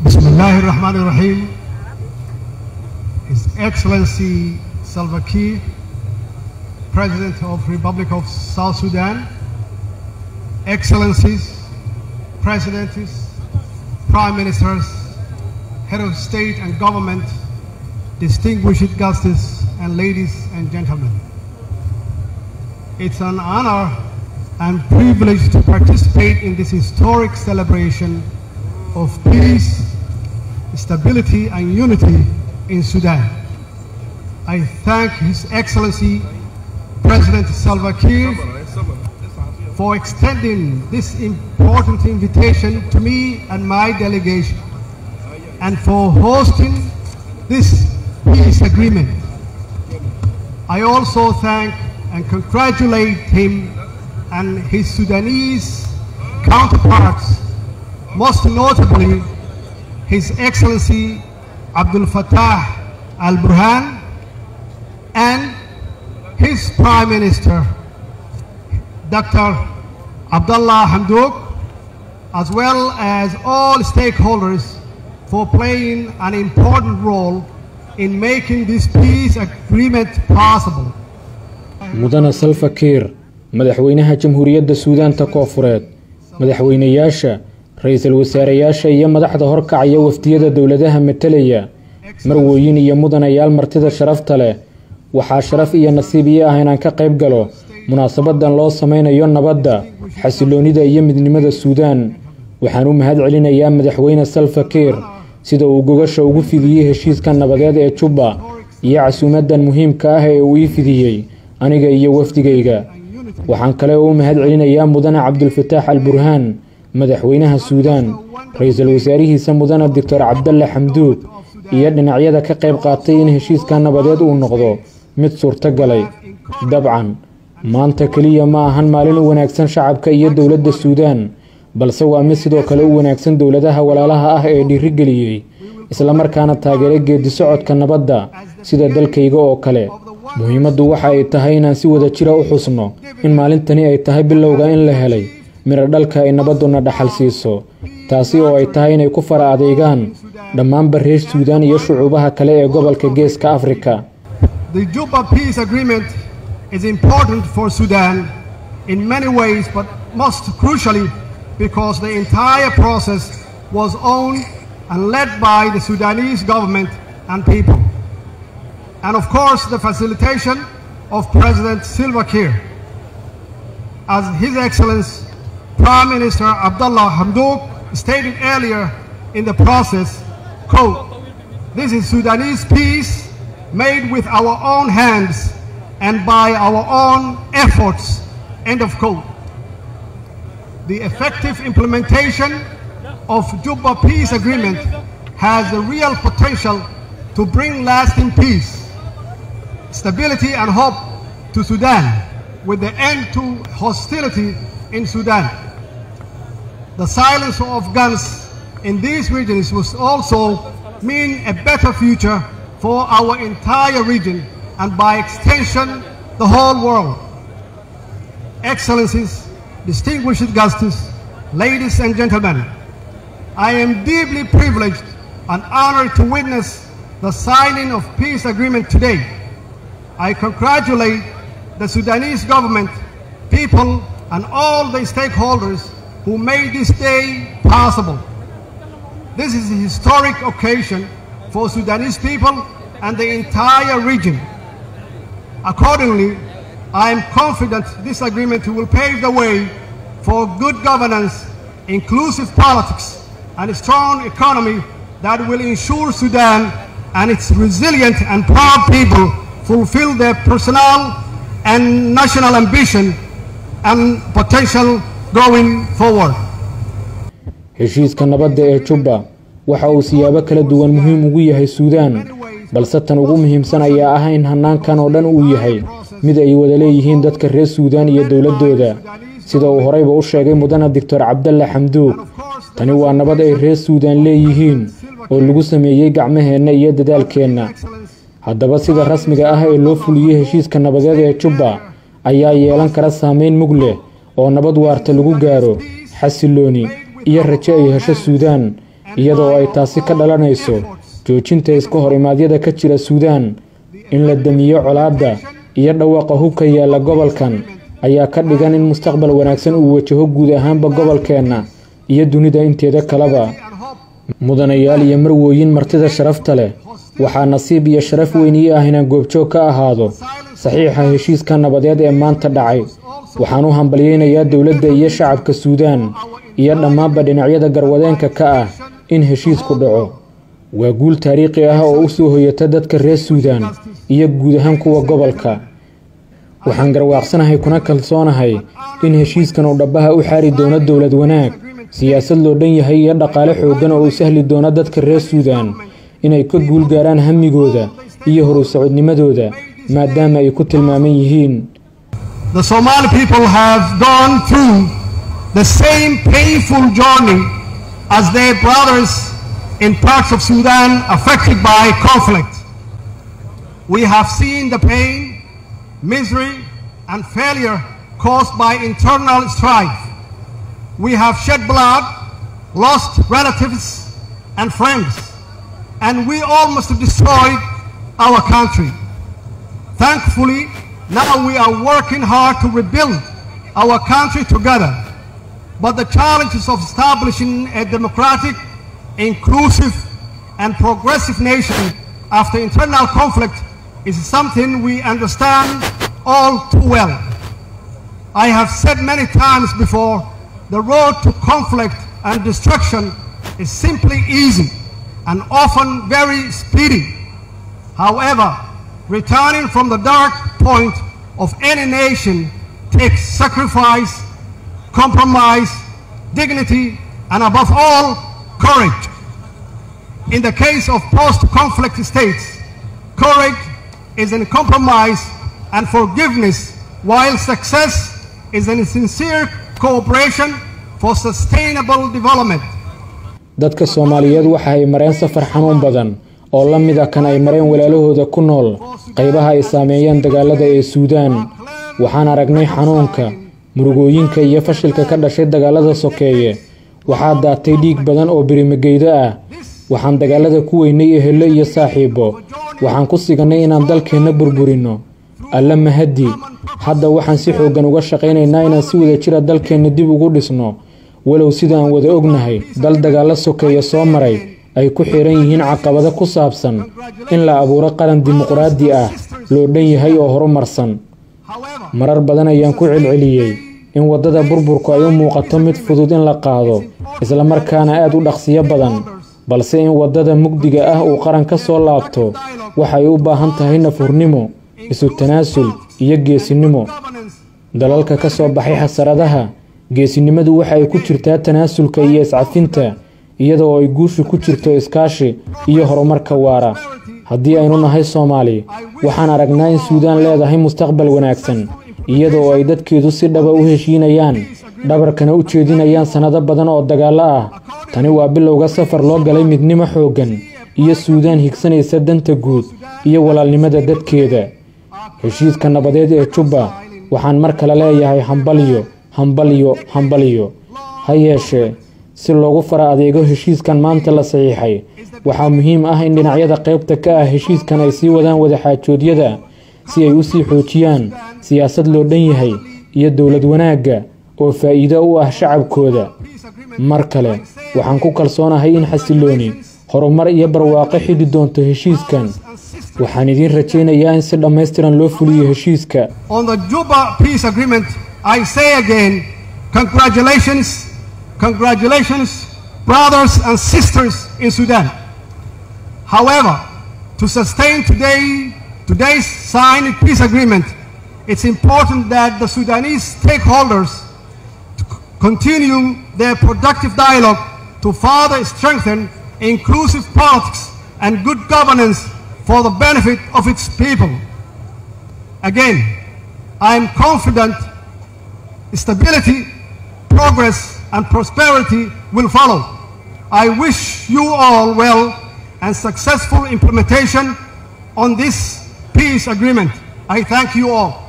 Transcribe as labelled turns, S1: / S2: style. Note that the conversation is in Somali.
S1: بسم الله الرحمن الرحيم. His Excellency Salva Kiir, President of Republic of South Sudan, Excellencies, Presidents, Prime Ministers, Head of State and Government, distinguished guests, and ladies and gentlemen. It's an honor and privilege to participate in this historic celebration of peace, stability, and unity in Sudan. I thank His Excellency President Salva Kiir for extending this important invitation to me and my delegation and for hosting this peace agreement. I also thank and congratulate him and his Sudanese counterparts, most notably His Excellency Abdul Fattah Al Burhan and his Prime Minister, Dr. Abdullah Hamdok, as well as all stakeholders for playing an important role in making this peace agreement possible.
S2: Mudane Salva Kiir, madaxweynaha Jamhuuriyadda Suudaanta Koonfureed, madaxweynayaasha, ra-iisul wasaareyaasha iyo madaxda horkacaya wafdiyada dowladaha metelaya, marwooyin iyo mudanayaal, martida sharafta leh, waxaa sharaf iyo nasiib ii ah inaan ka qayb galo munaasabadan loo sameynayo nabadda, xasiloonida iyo midnimada Suudaan. Waxaan u mahad celinayaa Madaxweyne Salva Kiir sida uu gogasha ugu fidiyey heshiiska nabadeed ee Jubba iyo casuumadan muhiimka ah ee uu ii fidiyey aniga iyo wafdigayga. Waxaan kale u mahad celinayaa Mudane Cabdulfataax Al Burhaan, madaxweynaha Suudaan, ra-iisul wasaarihiisa Mudane Doctor Cabdalle Xamduug iyo dhinacyada ka qayb qaatay in heshiiska nabadeed uu noqdo mid suurtogalay. Dabcan maanta keliya ma ahan maalin u wanaagsan shacabka iyo dowladda Suudaan, balse waa mid sidoo kale u wanaagsan dowladaha walaalaha ah ee dhiirigeliyey islamarkaana taageeray geedi socodka nabadda, sida dalkayga oo kale. Muhiimaddu waxa ay tahay inaan si wada jira u xusno in maalintani ay tahay bilowga in la helay midho dhalka ay nabadduna dhaxal siiso, taasi oo ay tahay inay ku fara adeegaan dhammaanba reer Suudaan iyo shucuubaha kale ee gobolka Geeska Afrika.
S1: The Juba Peace Agreement is important for Sudan in many ways, but most crucially because the entire process was owned and led by the Sudanese government and people. And of course, the facilitation of President Salva Kiir. As His Excellency Prime Minister Abdullah Hamdok stated earlier in the process, quote, "This is Sudanese peace made with our own hands and by our own efforts," end of quote. The effective implementation of Juba Peace Agreement has the real potential to bring lasting peace, stability and hope to Sudan, with the end to hostility in Sudan. The silence of guns in these regions will also mean a better future for our entire region and, by extension, the whole world. Excellencies, distinguished guests, ladies and gentlemen, I am deeply privileged and honored to witness the signing of peace agreement today. I congratulate the Sudanese government, people, and all the stakeholders who made this day possible. This is a historic occasion for Sudanese people and the entire region. Accordingly, I am confident this agreement will pave the way for good governance, inclusive politics, and a strong economy that will ensure Sudan and its resilient and proud people fulfill their personal and national ambition and potential going forward.
S2: Heshiiska nabadda ee Jubba waxa uu siyaabo kala duwan muhiim ugu yahay Suudaan, balse tan ugu muhiimsan ayaa ah in hanaankan oo dhan uu yahay mid ay wada leeyihiin dadka reer Suudaan iyo dowladooda. Sida uu horeyba u sheegay Mudane Doctor Cabdalle Xamduug, tani waa nabad ay reer Suudaan leeyihiin oo lagu sameeyey gacmaheenna iyo dadaalkeenna. Haddaba sida rasmiga ah ee loo fuliyey heshiiska nabadeed ee Jubba ayaa yeelan kara saameyn mug leh oo nabad waarta lagu gaaro, xasilooni iyo rajo ay hesho Suudaan. Iyadoo ay taasi ka dhalanayso joojinta iska horimaadyada ka jira Suudaan, in la damiyo colaadda iyo dhawaaqa hubka yaalla gobolkan ayaa ka dhigan in mustaqbal wanaagsan uu wajaho guud ahaanba gobolkeenna iyo dunida inteeda kaleba. Mudanayaal iyo marwooyin martida sharafta leh, waxaa nasiib iyo sharaf weyn ii ah inaan goobjoog ka ahaado saxiixa heshiiska nabadeed ee maanta dhacay. Waxaan u hambalyeynayaa dowladda iyo shacabka Suudaan iyo dhammaanba dhinacyada garwadeenka ka ah in heshiisku dhaco. Waa guul taariikhi ah oo u soo hoyata dadka reer Suudaan iyo guud ahaan kuwa gobolka. Waxaan garwaaqsanahay kuna kalsoonahay in heshiiskan uu dhabaha u xaari doono dowlad wanaag, siyaasad loo dhan yahay iyo dhaqaale xooggan oo u sahli doona dadka reer Suudaan inay ka guul gaaraan hamigooda iyo horu socodnimadooda, maadaama ay ku tilmaaman yihiin.
S1: The Somali people have gone through the same painful journey as their brothers in parts of Sudan affected by conflict. We have seen the pain, misery, and failure caused by internal strife. We have shed blood, lost relatives and friends, and we almost destroyed our country. Thankfully, now we are working hard to rebuild our country together. But the challenges of establishing a democratic, inclusive, and progressive nation after internal conflict is something we understand all too well. I have said many times before, the road to conflict and destruction is simply easy and often very speedy. However, returning from the dark point of any nation takes sacrifice, compromise, dignity, and above all, courage. In the case of post-conflict states, courage is in compromise and forgiveness, while success is in sincere cooperation for sustainable development.
S2: Dadka Soomaaliyeed waxa ay mareen safar xanuun badan oo la mid ah kan ay mareen walaalahooda ku nool qaybaha ay saameeyeen dagaalada ee Suudaan. Waxaan aragnay xanuunka, murugooyinka iyo fashilka ka dhashay dagaalada sokeeye. Waxaa daatay dhiig badan oo birimageydo ah. Waxaan dagaalada ku weynay ehelo iyo saaxiibo. Waxaan ku siganay inaan dalkeenna burburino. Alla mahadi, hadda waxaan si xooggan uga shaqaynaynaa inaan si wadajira dalkeenna dib ugu dhisno. Walow sidaan wada ognahay dal dagaalo sokeeye soo maray ay ku xiran yihiin caqabado ku saabsan in la abuuro qaran dimuqraadi ah, loo dhan yahay oo horumarsan. Marar badan ayaan ku celceliyey in waddada burburku ay u muuqato mid fudud in la qaado, islamarkaana aad u dhaqsiyo badan, balse in waddada mugdiga ah uu qaran ka soo laabto waxay u baahan tahay nafhurnimo, isu tanaasul iyo geesinimo. Dalalka ka soo baxay xasaradaha, geesinimadu waxa ay ku jirtaa tanaasulka iyo iscafinta, iyadoo ay guushu ku jirto iskaashi iyo horumarka waara. Haddii aynu nahay Soomaali, waxaan aragnaa in Suudaan leedahay mustaqbal wanaagsan, iyadoo ay dadkeedu si dhaba u heshiinayaan, dhabarkana u jeedinayaan sannado badan oo dagaallo ah. Tani waa bilowga safar loo galay midnimo xooggan iyo Suudaan higsanaysa danta guud iyo walaalnimada dadkeeda. Heshiiska nabadeed ee Jubba, waxaan mar kale leeyahay hambalyo, hambalyo, hambalyo. Ha yeeshee, si loogu fara adeego heshiiskan maanta la saxiixay, waxaa muhiim ah in dhinacyada qaybta ka ah heshiiskan ay sii wadaan wadaxaajoodyada si ay u sii xoojiyaan siyaasad loo dhan yahay iyo dowlad wanaagga oo faa'iido u ah shacabkooda. Mar kale, waxaan ku kalsoonahay in xasilooni, horumar iyo barwaaqo xidhi doonto heshiiskan. Waxaan idiin rajaynayaa in si dhammaystiran loo fuliyo heshiiska.
S1: On the Juba Peace Agreement, I say again, congratulations, congratulations, brothers and sisters in Sudan. However, to sustain today's signed peace agreement, it's important that the Sudanese stakeholders continue their productive dialogue to further strengthen inclusive politics and good governance for the benefit of its people. Again, I am confident stability, progress, and prosperity will follow. I wish you all well and successful implementation on this peace agreement. I thank you all.